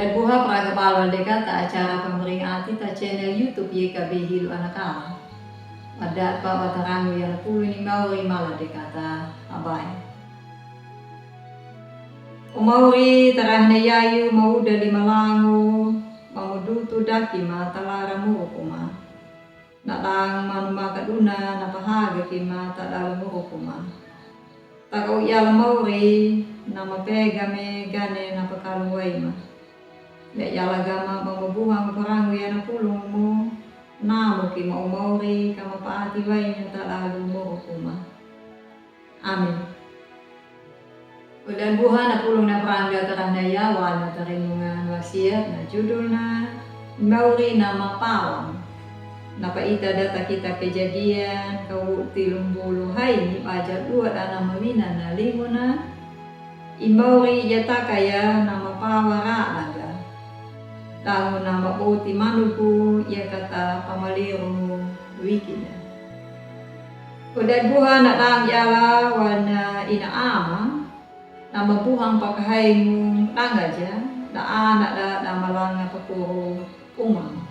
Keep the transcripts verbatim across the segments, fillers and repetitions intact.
Buha praga pala de kata acara pameringat ta channel YouTube Y K B Hilo Anakala. Pada pa watarangu ya na pulu ni mauri mala de kata abai. O mauri tarahna yayu mauda lima langu, mamudutu daki ma talara muruku ma. Na dang manu makaduna na pahaga ki ma tadala muruku ma. Taka u yala mauri na mapega me gane na pakalung wai ma. Ya yala gama bang mabuhang parangu ya na pulung mu. Namu ki ma u mauri ka mapati wai na tadala muruku ma. Amin. Oda buha na pulung na prangga tarahna ya wa na tarenungan wasiat na judulna Mauri na Mapawa. Na paita data kitab Kejadian kawu'u tilumbulu hai ni baja dua dana mawina na linguna. I mauri ya taka ya na mapawa ra'laga. Dangu na maboti manuku ya kata pamaliru wikina. Oda buha na dang yala wa na ina ama na mabuhang pakahai mu dang aja da ana da da malanga pakuru uma.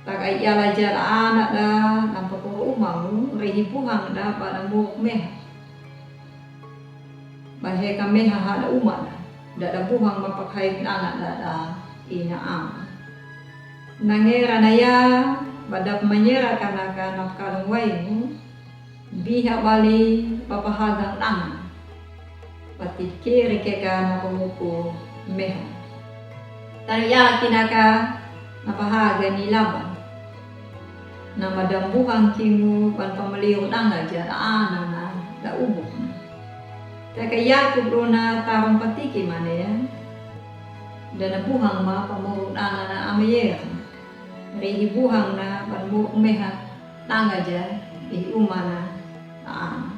Taka yala ja da ana da da pakuru uma mu rihi buhang da ba da muruk meha. Ba heka meha hada umana da da buhang mapakahai danga da da ina ama. Nangera na ya ba da pamanyera kanaka na pakalung wai mu. Biha bali papahaga danga. Pati kiri keka na pamuku meha. Tani ya kinaka na pahaga ni Laban. Na madambuhang kimu ban pamaliru danga ja da ana na da ubuk na. Taka Yakub duna tarung patiki mane ya. Dana buhang ma pamuru danga na amayer. Rihi buhang na ban muruk meha danga ja rihi umana da ana.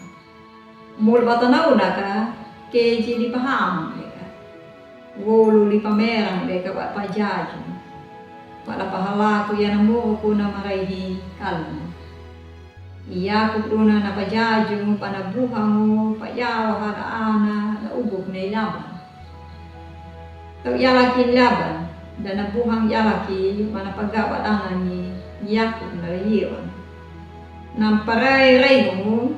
Mul batanau naka keji li pahamu deka. Wolu li pamerang deka ba pajaju. Ba da pahalaku ya na muruku na maraihi kalung. Yakub duna na pajaju ba na buhangu payawa hada ana da ubuk ne Laban. Tau yalaki Laban dana buhang yalaki mana pagaba danga ni Yakub na la yewan. Na parai rai mu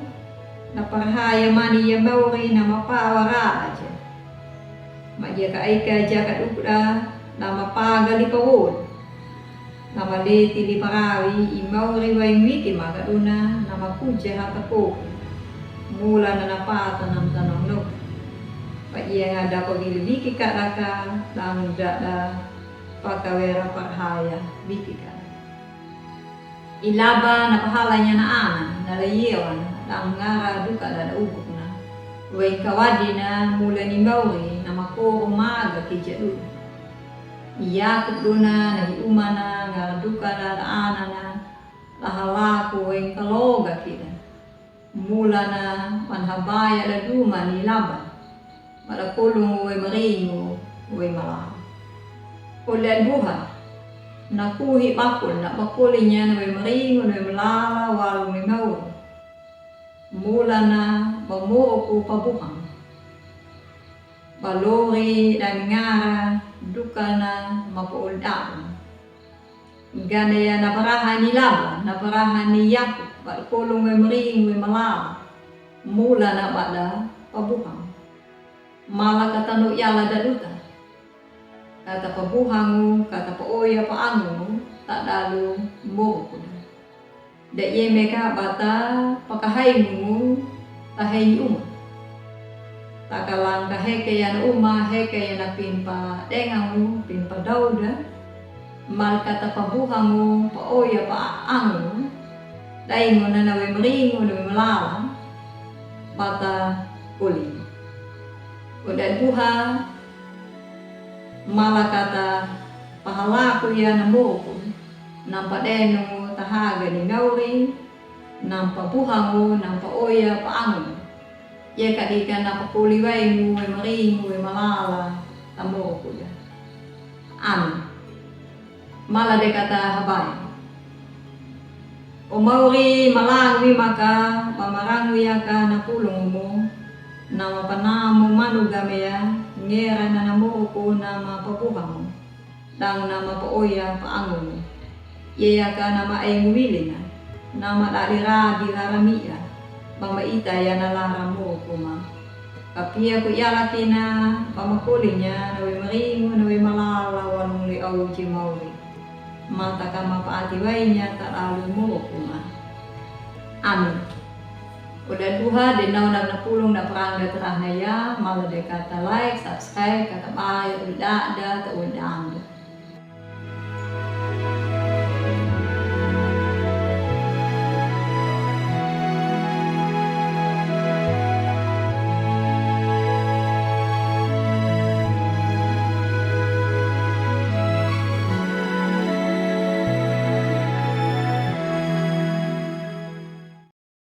na parhaya mani ya mauri na mapawa ra aja. Maja ka aika jaka dukda na mapaga li pawol. Na maleti li parawi i mauri wai miki makaduna na makuja hata koku. Mula na napata na mtanong no. Paja nga da pagili liki kadaka dang dada pakawera parhaya liki kadaka. I Laban na pahala nya na ana na la yewan dang ngara duka dada ubuk na. Wai kawadi na mula ni mauri na makoro maga kija duna. Yakub duna na hi umana ngara duka na da ana na la halaku wai kaloga kida. Mula na man habaya da duma ni Laban. Ba da kolongu wai maringu wai malala. Ole buha na kuhi bakul na bakuli nya na wai maringu wai malala walu wai mauru. Mula na ba muruku pabuhang. Ba lori da mingara duka na mapaul daun. Gane ya na paraha ni Laban na paraha ni Yakub ba da kolongu wai maringu wai malala. Mula na ba da pabuhang. Mala kata no yala da duta. Kata pabuhangu kata paoya paangu tadalu muruku da. Da yeme ka bata pakahai mu tahai uma. Takalang ka heke ya na uma heke ya na pimpa dengangu pimpa dauda. Mal kata pabuhangu paoya paangu. Daingu na na wai maringu na wai malala. Bata kuli. Oda buha mala kata pahalaku ya na muruku. Nampa denu tahaga ni ngauri. Nampa buhangu nampa oya paangu. Ye kadika na pakuli wai mu wai maringu wai malala. Tamuruku ya. Amin. Mala de kata habai. O mauri malangu i maka pamarangu yaka na pulungu mu. Na mapanamu manu game ya. Pangeran na namoro ko na mapaboha mo, dang na mapaoya paango mo. Iya ya ka na maengo wili na, na madadira di laramiya, ba maita ya na lara moro ko ma. Kapiya ko iyalakina, ba makolinya na we maringo na we malala walong le au je mauri. Mata ka mapaati wainya tadalu moro ko ma. Amin. Oda duha de nau na pulung na prang da trahna ya, mala de kata like, subscribe, kata baya, oda da, ta oda anda.